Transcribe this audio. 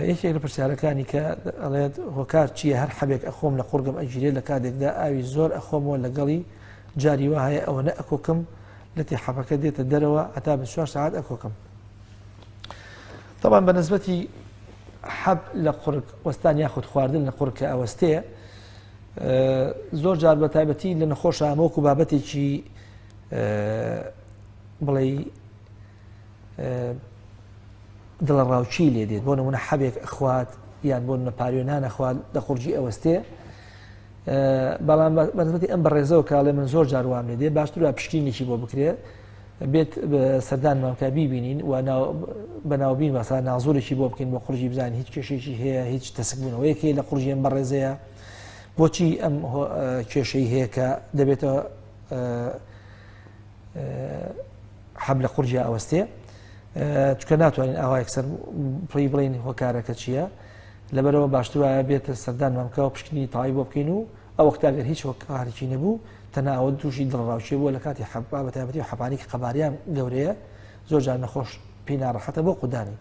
یەکێک لە پرسیارەکانی کە ئەڵێت هۆکار چییە هەر حەبێک ئەخۆم لە قوڕگم ئەگیرێت لە کاتێکدا ئاوی زۆر ئەخۆمەوە لەگەڵی جاری وا هەیە ئەوەنە ئەکۆکم لەتی حەبەکە دێتە دەرەوە هەتا بە چوار سەعات ئەکۆکم. طبعا بە نسبەتی حەب لە قورگ وەستان یاخود خواردن لە قورگ کە ئەوەستێ زۆر جار بە تایبەتی لە نەخۆشە وەکو بابەتێکی بڵێ دڵەڕاوکێی لێ دێت، بۆ نمونە حەبێک ئەخوات یان بۆ نمونە پاریۆ نان ئەخوات لە قوڕگی ئەوەستێ، بەڵام بەنسبەتی ئەم بەڕێزەوە کاڵێ من زۆر جار وام لێ دێ باشتر وایە پشکینێکی بۆ بکرێ بێت سەردانمان بکە بیبینین و بە ناوبین واسا نازورێکی بۆ بکەین بۆ قوڕگی بزانین هیچ کێشێکی هەیە هیچ تەسکبوونەوەیەک هەیە لە قوڕگی ئەم بەڕێزەیە بۆچی ئەم کێشەی هەیە کە دەبێتە حەب لە قورگیا ئەوەستێ چکە ناتوانین ئاوا یەکسەر پێی بڵین هۆکارەکە چییە لەبەرەوە باشتر وایە بێتە سەردانمان بکەوە پشکنی تای بۆ بکەین و ئەو وەختە گەر هیچ هۆکارێکی نەبوو تەنها ئەوە تووشی دڵڕاوکێ بووە لە کاتی حەب بە تایبەتی حەبانی کە قەباریان گەورەیە زۆر جار نەخۆش پێی ناڕەحەتە بۆ قودانی.